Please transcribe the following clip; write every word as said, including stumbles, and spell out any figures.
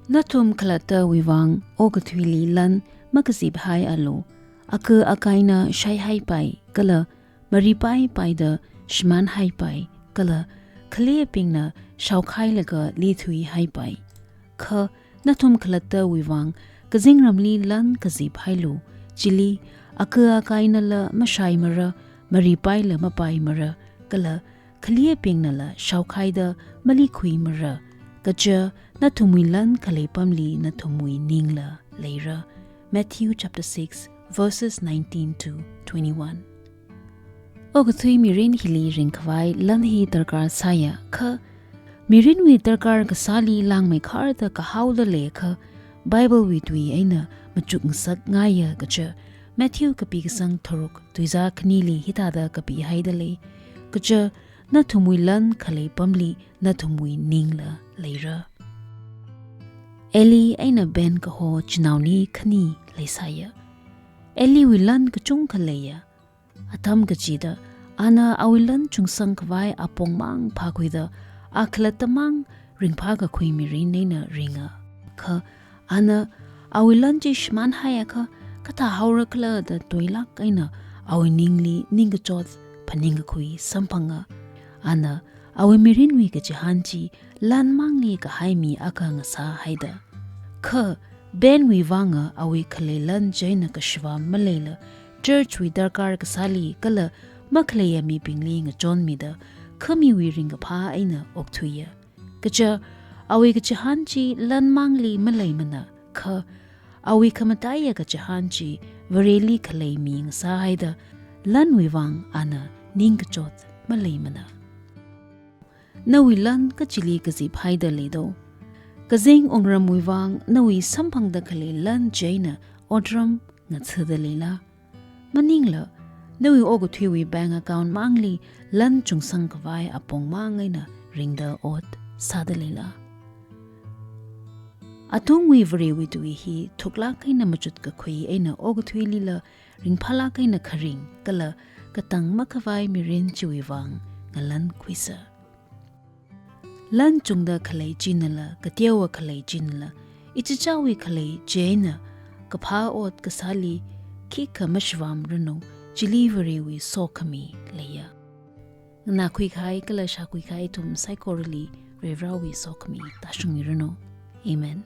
Nathum khalattawui vang okathuili lan makazip haialu. Aka akaina shaihaipai, kala maripaipaida shimānhaipai, kala khaleabingna shaokhailaga lithuihaipai. Kha nathum khalattawui vang kazingramli lan kazip hailu. Chili aka akainala mashaimara, maripaila mapaimara, kala khaleabingnala shaokhaida malikhuimara. Kaja nathumwui lan khalei pamli nathumwui ningla leira. Matthew chapter six, verses nineteen to twenty-one. Okathui mirin hili ringkhavai lan hi darkar sāya, kha mirinwui darkar kasāli langmeikharda kahaoda leiakha, Bible wui tui eina machukngasakngaiya kaja Matthew kapi kasang tharuk tuizā khanili hithāda kapihaida lei. Kaja nathumwui lan khalei pamli nathumwui ningla leira. Eli eina Ben kaho chinaoni khani leisāya. Eliwui lan kachungkha leiya. Atam kachida, ana awui lan chungsankkhavai apongmang phākhuida, a khalatta mang ringphākakhui mirin eina ringa. Kha ana awui lan chi shimānhaiakha, kathā haorakhala da toilāk eina awui ningli ningkachot phaningkakhui samphanga. Ana awui mirinwui kachihān chi lan mangli kahai mi akha ngasāhaida. Kha Benwui vanga awui khalei lan chieina kashivā maleila, church wui darkar kasāli kala makhaleiya mibingli ngachonmida, khamiwui ringkaphā eina okthuiya. Kaja awui kachihān chi lan mangli maleimana, kha awui khamataiya kachihān chi Vareli khalei mi ngasāhaida, lanwui vang ana ningkachot maleimana. Nawui lan kachili kaziphaida leido? Kazing wungramwui vang nawui samphangda khalei lan chieina otram ngathada leila? Maningla, nawui okathuiwui bank account mangli lan chungsankkhavai apongmang eina ringda ot sāda leila? Atungwui Varewui tui hi thuklāk eina machutkakhui eina okathuilila ringphālāk eina kharing kala katang makhavai mirin chiwui vang ngalankhuisa. Lan chungda khalei chinala, kateowa khalei chinala, ichichāwui khalei chieina kaphā ot kasāli khikha mashivam ranu, chili Varewui sokhami leiya. Nganākhuikahai kala shākhuikahai ithum saikorali Varivarāwui sokhami tāshungmiranu. Amen.